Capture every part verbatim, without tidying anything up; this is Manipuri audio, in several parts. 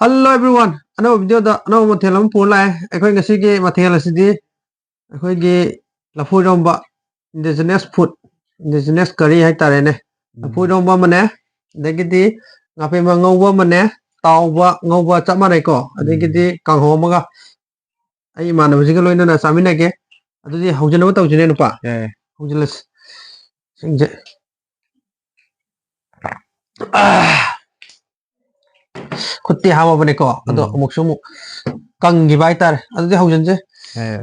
Hello everyone, ꯑꯅꯧꯕ ꯚꯤꯗꯤꯑꯣꯗ ꯑꯅꯧꯕ ꯃꯊꯦꯜ ꯑꯃ ꯄꯨꯔ ꯂꯥꯛꯑꯦ꯫ ꯑꯩꯈꯣꯏ ꯉꯁꯤꯒꯤ ꯃꯊꯦꯜ ꯑꯁꯤꯗꯤ ꯑꯩꯈꯣꯏꯒꯤ ꯂꯐꯨ ꯏꯔꯣꯝꯕ, indigenous food, indigenous curry ꯍꯥꯏꯇꯥꯔꯦꯅꯦ꯫ ꯂꯐꯨ ꯏꯔꯣꯝꯕ ꯑꯃꯅꯦ, ꯑꯗꯒꯤꯗꯤ ꯉꯥꯄꯦꯝꯃ ꯉꯧꯕ ꯑꯃꯅꯦ, ꯇꯥꯎꯕ ꯉꯧꯕ ꯆꯞ ꯃꯥꯟꯅꯩꯀꯣ꯫ ꯑꯗꯒꯤꯗꯤ ꯀꯥꯡꯍꯧ ꯑꯃꯒ ꯑꯩ ꯏꯃꯥꯟꯅꯕꯁꯤꯡꯒ ꯂꯣꯏꯅꯅ ꯆꯥꯃꯤꯟꯅꯒꯦ꯫ ꯑꯗꯨꯗꯤ ꯍꯧꯖꯤꯟꯅꯕ ꯇꯧꯁꯤꯅꯦ ꯅꯨꯄꯥ꯫ ꯌꯥꯏ꯫ ꯍꯧꯖꯤꯜꯂꯁꯤ꯫ ꯁꯤꯡꯁꯦ꯫ ꯑꯥ! ꯈꯨꯠꯇꯤ ꯍꯥꯝꯃꯕꯅꯦꯀꯣ, ꯑꯗꯣ ꯎꯝ꯫ ꯑꯃꯨꯛꯁꯨ ꯑꯃꯨꯛ ꯀꯪꯈꯤꯕ ꯍꯥꯏꯇꯥꯔꯦ꯫ ꯑꯗꯨꯗꯤ ꯍꯧꯖꯤꯟꯁꯦ꯫ ꯑꯦ꯫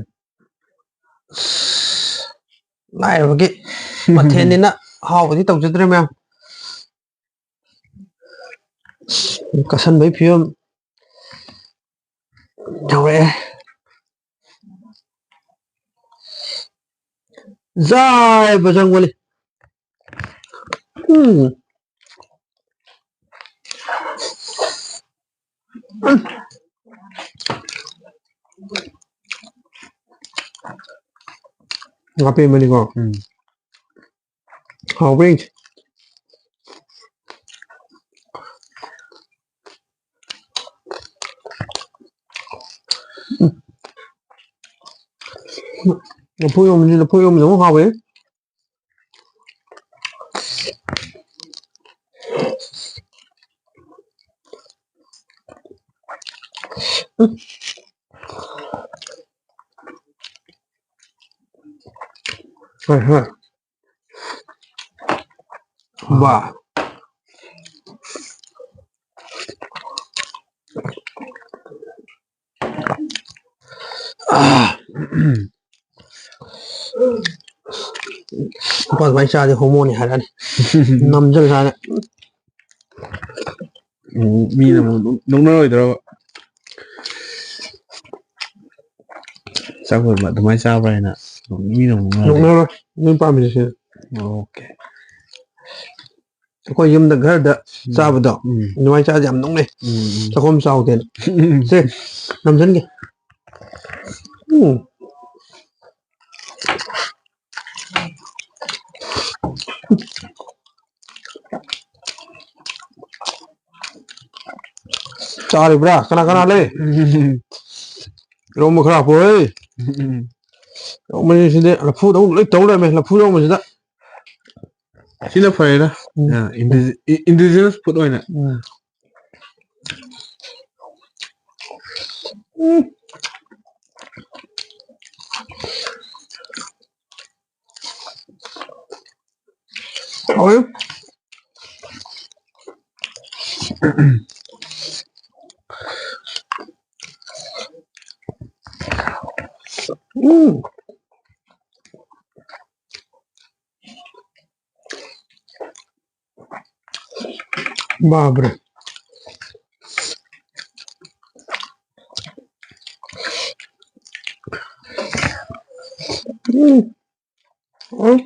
ꯑꯁ, ꯂꯥꯏꯔꯕꯒꯤ ꯃꯊꯦꯜꯅꯤꯅ ꯍꯥꯎꯕꯗꯤ ꯇꯧꯖꯗ꯭ꯔꯦ ꯃꯌꯥꯝ꯫ ꯑꯁ, ꯀꯁꯟꯕꯒꯤ ꯐꯤꯕꯝ ꯌꯧꯔꯛꯑꯦ꯫ ꯖꯥꯏ ꯕꯖꯔꯪꯕꯂꯤ꯫ ꯎꯝ꯫ ꯉꯥꯄꯦꯝꯃꯅꯤꯀꯣ꯫ ꯎꯝ꯫ ꯍꯥꯎꯕ꯭ꯔꯥ ꯌꯦꯡꯁꯤ꯫ ꯎꯝ꯫ ꯂꯐꯨ ꯏꯔꯣꯝꯕꯁꯤ ꯂꯐꯨ ꯏꯔꯣꯝꯕꯗꯧꯅ ꯍꯥꯎꯋꯦ꯫ ꯍꯣꯏ, ꯍꯣꯏ꯫ ꯕꯥ꯫ ꯑꯥ꯫ ꯅꯨꯄꯥ ꯑꯗꯨꯃꯥꯏꯅ ꯆꯥꯔꯗꯤ ꯍꯣꯃꯣꯅꯤ ꯍꯥꯏꯔꯛꯑꯅꯤ꯫ ꯅꯝꯖꯜ ꯁꯥꯅ꯫ ꯎꯝ, ꯃꯤꯅ ꯑꯃꯨꯛ ꯅꯣꯛ-, ꯅꯣꯛꯅꯔꯣꯏꯗ꯭ꯔꯕ? ꯆꯥꯛ ꯂꯣꯏꯕ ꯑꯗꯨꯃꯥꯏꯅ ꯆꯥꯕ꯭ꯔꯥ ꯍꯥꯏꯅ ꯃꯤꯅ ꯑꯃꯨꯛ ꯅꯣꯛꯅꯔꯗꯤ? ꯅꯣꯛꯅꯔꯣꯏ꯫ ꯅꯣꯏ ꯄꯥꯝꯃꯤꯁꯦ ꯁꯤꯅꯦ꯫ ꯑꯣꯀꯦ꯫ ꯑꯩꯈꯣꯏ ꯌꯨꯝꯗ ꯘꯔꯗ ꯎꯝ꯫ ꯆꯥꯕꯗꯣ, ꯎꯝ꯫ ꯑꯗꯨꯃꯥꯏꯅ ꯆꯥꯔꯗꯤ ꯌꯥꯝ ꯅꯣꯛꯅꯩ꯫ ꯎꯝ, ꯎꯝ꯫ ꯆꯥꯛꯈꯣꯝ ꯆꯥꯎꯗꯦꯅ꯫ ꯁꯦ, ꯅꯝꯖꯟꯒꯦ꯫ ꯎꯝ꯫ ꯇꯥꯔꯤꯕ꯭ꯔꯥ? ꯀꯅꯥ ꯀꯅꯥ ꯂꯩ? ꯏꯔꯣꯝꯕ ꯈꯔ ꯍꯥꯞꯄꯣꯍꯦ꯫ ꯏꯔꯣꯝꯕꯁꯤꯗꯤ ꯂꯐꯨꯗꯧ ꯂꯣꯏ ꯇꯧ ꯂꯩꯔꯝꯃꯦ, ꯂꯐꯨ ꯏꯔꯣꯝꯕꯁꯤꯗ꯫ ꯁꯤꯅ ꯐꯔꯦꯗ꯫ ꯎꯝ꯫ ꯑ, ꯏꯟꯗꯤ-, ꯏ-, indigenous food ꯑꯣꯏꯅ꯫ ꯎꯝ꯫ ꯎꯝ꯫ ꯍꯥꯎꯋꯤ꯫ ꯎꯝ꯫ ꯕꯥꯕ꯭ꯔꯦ꯫ ꯎꯝ꯫ ꯎꯝ꯫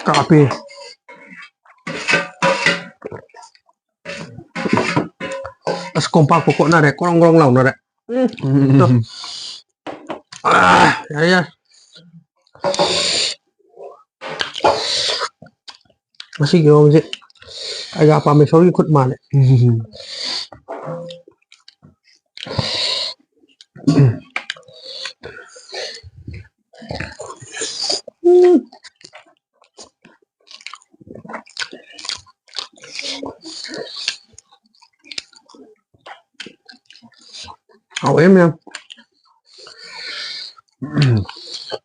ꯀꯥꯞꯄꯤ꯫ ꯑꯁ, ꯀꯣꯝꯄꯥꯛꯄꯨ ꯀꯣꯠꯅꯔꯦ, ꯀ꯭ꯔꯣꯡ ꯀ꯭ꯔꯣꯡ ꯂꯥꯎꯅꯔꯦ꯫ ꯎꯝ꯫ ꯎꯝ꯫ ꯑꯥ, ꯌꯥꯔꯦ, ꯌꯥꯔꯦ꯫ ꯉꯁꯤꯒꯤ ꯃꯑꯣꯡꯁꯦ ꯑꯩꯒ ꯄꯥꯃꯦꯁꯣꯔꯒꯤ ꯈꯨꯠ ꯃꯥꯜꯂꯦ꯫ ꯎꯝ꯫ ꯍꯥꯎꯋꯦ ꯃꯌꯥꯝ꯫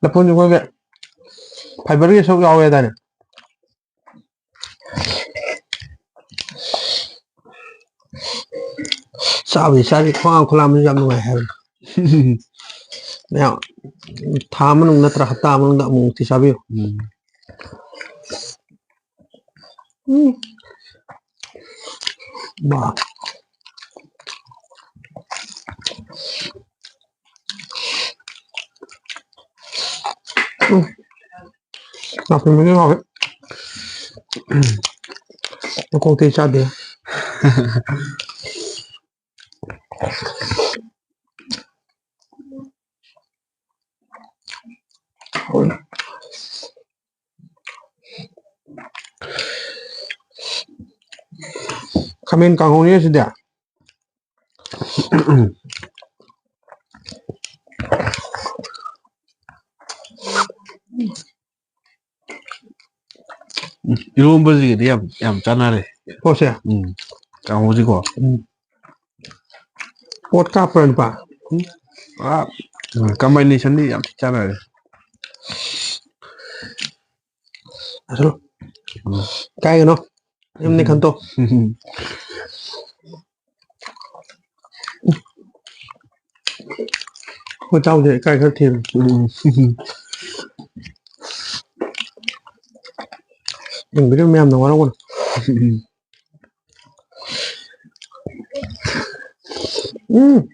ꯂꯐꯨꯁꯨ ꯑꯩꯈꯣꯏꯒꯤ fiberꯒꯤ ꯁꯔꯨꯛ ꯌꯥꯎꯋꯦ ꯍꯥꯏꯗꯥꯏꯅꯦ? ꯆꯥꯕꯗꯤ ꯆꯥꯔꯤ, ꯈ꯭ꯋꯥꯡ ꯈꯨꯂꯥꯝꯁꯨ ꯌꯥꯝ ꯅꯨꯡꯉꯥꯏ ꯍꯥꯏꯕꯅꯤ꯫ ꯃꯌꯥꯝ ꯊꯥ ꯃꯅꯨꯡ ꯅꯠꯇ꯭ꯔ ꯍꯞꯇꯥ ꯃꯅꯨꯡꯗ ꯑꯃꯨꯛꯃꯨꯛꯇꯤ ꯆꯥꯕꯤꯌꯨ꯫ ꯎꯝ꯫ ꯎꯝ꯫ ꯃꯥ꯫ ꯎꯝ꯫ ꯅꯥꯀꯨꯝꯕꯗꯤ ꯍꯥꯎꯋꯦ꯫ ꯃꯀꯣꯛꯇꯤ ꯆꯥꯗꯦ꯫ ꯈꯥꯃꯦꯟ ꯀꯥꯡꯍꯧꯅꯤ ꯁꯤꯗꯤ꯫ ꯏꯔꯣꯝꯕꯁꯤꯒꯗꯤ ꯌꯥꯝ, ꯌꯥꯝ ꯆꯥꯟꯅꯔꯦ꯫ ꯄꯣꯠꯁꯦ? ꯎꯝ꯫ ꯀꯥꯡꯍꯧꯁꯤꯀꯣ꯫ ꯎꯝ꯫ ꯄꯣꯠ ꯀꯥꯞꯄ꯭ꯔꯥ, ꯅꯨꯄꯥ? ꯎꯝ꯫ ꯄꯨꯔꯥ combination ꯗꯤ ꯌꯥꯝ ꯊꯤ ꯆꯥꯟꯅꯔꯦ꯫ ꯑꯁꯣ꯫ ꯎꯝ꯫ ꯀꯥꯏꯒꯅꯣ? ꯌꯨꯝꯅꯤ ꯈꯟꯇꯣ꯫ ꯎꯝ꯫ ꯑꯩꯈꯣꯏ ꯆꯥꯎꯁꯦ ꯏꯀꯥꯏ ꯈꯔ ꯊꯤꯕꯅꯤ꯫ ꯎꯝ꯫ ꯌꯦꯡꯕꯤꯔꯤꯕ ꯃꯌꯥꯝꯅ ꯋꯥꯔꯧꯒꯅꯨ꯫ ꯎꯝ꯫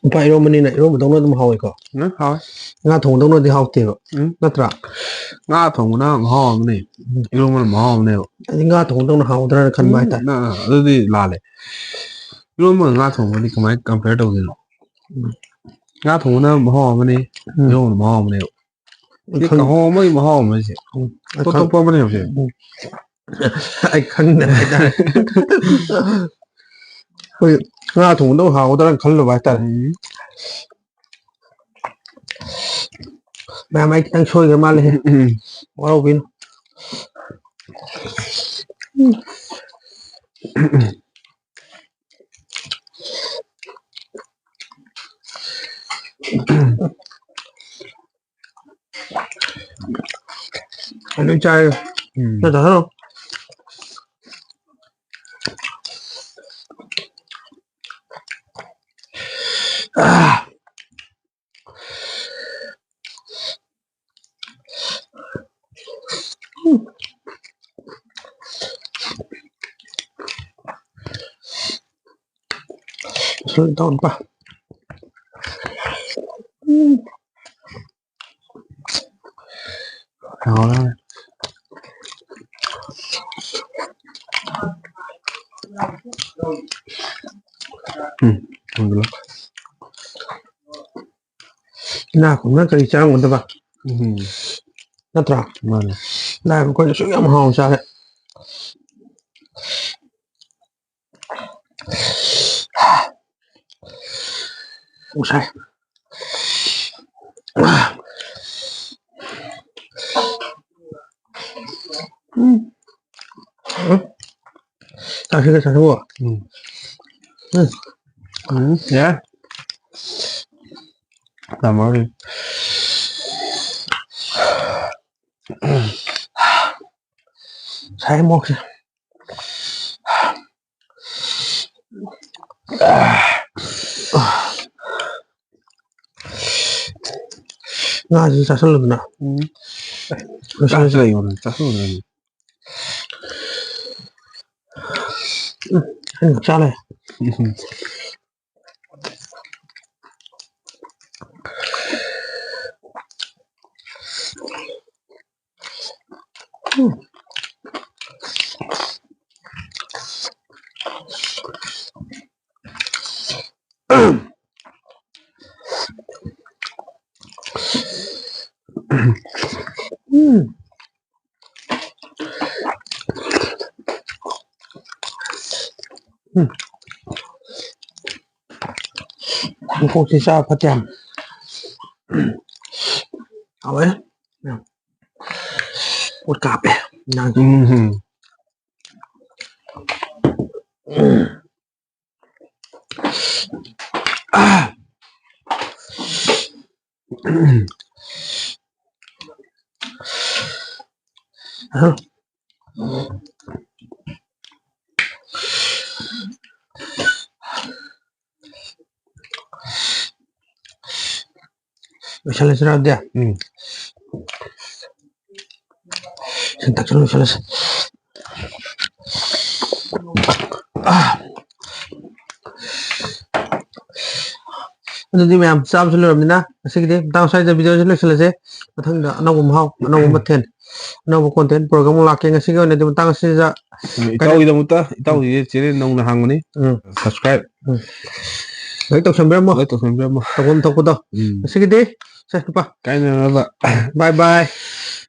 ꯅꯨꯄꯥ ꯏꯔꯣꯝꯕꯅꯤꯅ ꯏꯔꯣꯝꯕꯗꯧꯅ ꯑꯗꯨꯝ ꯍꯥꯎꯋꯤꯀꯣ? ꯎꯝ, ꯍꯥꯎꯋꯦ꯫ ꯉꯥ ꯊꯣꯡꯕꯗꯧꯅꯗꯤ ꯍꯥꯎꯇꯦꯕ꯫ ꯎꯝ꯫ ꯅꯠꯇ꯭ꯔꯥ? ꯉꯥ ꯊꯣꯡꯕꯅ ꯃꯍꯥꯎ ꯑꯃꯅꯦ꯫ ꯎꯝ꯫ ꯏꯔꯣꯝꯕꯅ ꯃꯍꯥꯎ ꯑꯃꯅꯦꯕ꯫ ꯑꯩꯗꯤ ꯉꯥ ꯊꯣꯡꯕꯗꯧꯅ ꯍꯥꯎꯗ꯭ꯔꯥꯅ ꯈꯟꯕ ꯎꯝ, ꯍꯥꯏꯇꯥꯔꯦ꯫ ꯅ-, ꯑꯗꯨꯗꯤ ꯂꯥꯜꯂꯦ꯫ ꯏꯔꯣꯝꯕꯒ ꯉꯥ ꯊꯣꯡꯕꯗꯤ ꯀꯃꯥꯏꯅ compare ꯇꯧꯗꯣꯏꯅꯣ? ꯎꯝ꯫ ꯉꯥ ꯊꯣꯡꯕꯅ ꯃꯍꯥꯎ ꯑꯃꯅꯤ, ꯎꯝ꯫ ꯏꯔꯣꯝꯕꯅ ꯃꯍꯥꯎ ꯑꯃꯅꯦꯕ꯫ ꯑꯩ ꯁꯤ ꯈꯪ-, ꯀꯥꯡꯍꯧ ꯑꯃꯒꯤ ꯃꯍꯥꯎ ꯑꯃ ꯁꯦ꯫ ꯎꯝ꯫ ꯑꯩ ꯇꯣꯞ ꯈꯪ-, ꯇꯣꯞꯄ ꯑꯃꯅꯦꯕ ꯁꯦ꯫ ꯎꯝ꯫ ꯑꯩ ꯈꯪꯗꯕ ꯍꯥꯏꯇꯥꯔꯦ꯫ ꯑꯩꯈꯣꯏ ꯉꯥ ꯊꯣꯡꯕꯗꯣ ꯍꯥꯎꯒꯗ꯭ꯔꯥꯅ ꯈꯜꯂꯨꯕ ꯍꯥꯏꯇꯥꯔꯦ꯫ ꯎꯝ꯫ ꯃꯌꯥꯝ, ꯑꯩ ꯈꯤꯇꯪ ꯁꯣꯏꯈ꯭ꯔ ꯃꯥꯜꯂꯦ꯫ ꯎꯝ꯫ ꯋꯥꯔꯧꯕꯤꯅꯨ꯫ ꯑꯗꯨ ꯆꯥꯏ꯫ ꯎꯝ꯫ ꯅꯠꯇ꯭ꯔꯣ? ꯑꯥ꯫ ꯎꯝ꯫ ꯍꯥꯎꯔꯦ꯫ ꯎꯝ, ꯊꯣꯡꯖꯤꯜꯂꯣ꯫ ꯏꯅꯥꯛ ꯈꯨꯟꯕꯅ ꯀꯔꯤ ꯆꯥꯔꯝꯒꯗꯕ? ꯎꯝ꯫ ꯅꯠꯇ꯭ꯔꯥ? ꯃꯥꯅꯦ꯫ ꯏꯅꯥꯛ ꯈꯨꯟꯕ ꯑꯩꯈꯣꯏꯅ ꯁꯨꯛ ꯌꯥꯝ ꯍꯥꯎꯅ ꯆꯥꯔꯦ꯫ ꯄꯨꯛ ꯁꯥꯏ꯫ ꯎꯝ꯫ ꯎꯝ꯫ ꯆꯥꯁꯤꯜꯂꯦ, ꯆꯥꯁꯤꯜꯂꯣ꯫ ꯎꯝ꯫ ꯎꯝ꯫ ꯎꯝ, ꯌꯥꯔꯦ꯫ ꯇꯥꯃꯣ꯫ ꯁꯥꯏ ꯃꯣꯔꯣꯛꯁꯦ꯫ ꯉꯥꯁꯤ ꯆꯥꯁꯤꯜꯂꯨꯗꯅ꯫ ꯎꯝ꯫ ꯂꯣꯏꯁꯤꯜꯂꯁꯤ꯫ ꯆꯥꯁꯤꯜꯂ ꯌꯣꯟ-, ꯆꯥꯁꯤꯜꯂꯨꯗꯅ꯫ ꯎꯝ, ꯑꯩꯅ ꯆꯥ ꯂꯩ꯫ ꯎꯝ꯫ ꯎꯝ꯫ ꯎꯝ꯫ ꯃꯀꯣꯛꯁꯤ ꯆꯥꯕ ꯐꯠꯇꯦ ꯌꯥꯝ꯫ ꯍꯥꯎꯋꯦ꯫ ꯄꯣꯠ ꯀꯥꯞꯄꯦ꯫ ꯎꯝ꯫ ꯂꯣꯏꯁꯤꯜꯂꯁꯤꯔ ꯑꯗꯨꯗꯤ? ꯎꯝ꯫ ꯁꯤ ꯇꯛꯁꯟ ꯂꯣꯏꯁꯤꯜꯂꯁꯤ꯫ ꯑꯥ꯫ ꯑꯗꯨꯗꯤ ꯃꯌꯥꯝ ꯆꯥꯕꯁꯨ ꯂꯣꯏꯔꯕꯅꯤꯅ ꯉꯁꯤꯒꯤꯗꯤ ꯃꯇꯥꯡ ꯁ꯭ꯋꯥꯏꯗ ꯚꯤꯗꯤꯑꯣꯁꯤ ꯂꯣꯏꯁꯤꯜꯂꯁꯦ꯫ ꯃꯊꯪꯗ ꯑꯅꯧꯕ ꯃꯍꯥꯎ, ꯑꯅꯧꯕ ꯃꯊꯦꯜ, ꯑꯅꯧꯕ ꯀꯣꯟꯇꯦꯟ ꯄꯨꯔꯒ ꯑꯃꯨꯛ ꯂꯥꯛꯀꯦ꯫ ꯉꯁꯤꯒꯤ ꯑꯣꯏꯅꯗꯤ ꯃꯇꯥꯡ ꯑꯁꯤꯗ ꯏꯇꯥꯎꯒꯤꯗꯃꯛꯇ ꯏꯇꯥꯎꯒꯤ ꯆꯦꯅꯦꯜ ꯅꯧꯅ ꯍꯥꯡꯕꯅꯤ꯫ ꯎꯝ. Subscribe like ꯇꯧꯁꯟꯕꯤꯔꯝꯃꯣ꯫ ꯂꯣꯏ ꯇꯧꯁꯟꯕꯤꯔꯝꯃꯣ꯫ ꯇꯧꯐꯝ ꯊꯣꯛꯄꯗꯣ꯫ ꯎꯝ. ꯉꯁꯤꯒꯤꯗꯤ ꯁꯦ ꯅꯨꯄꯥ, ꯀꯥꯏꯅꯅꯕ꯫ ꯕꯥꯏ ꯕꯥꯏ꯫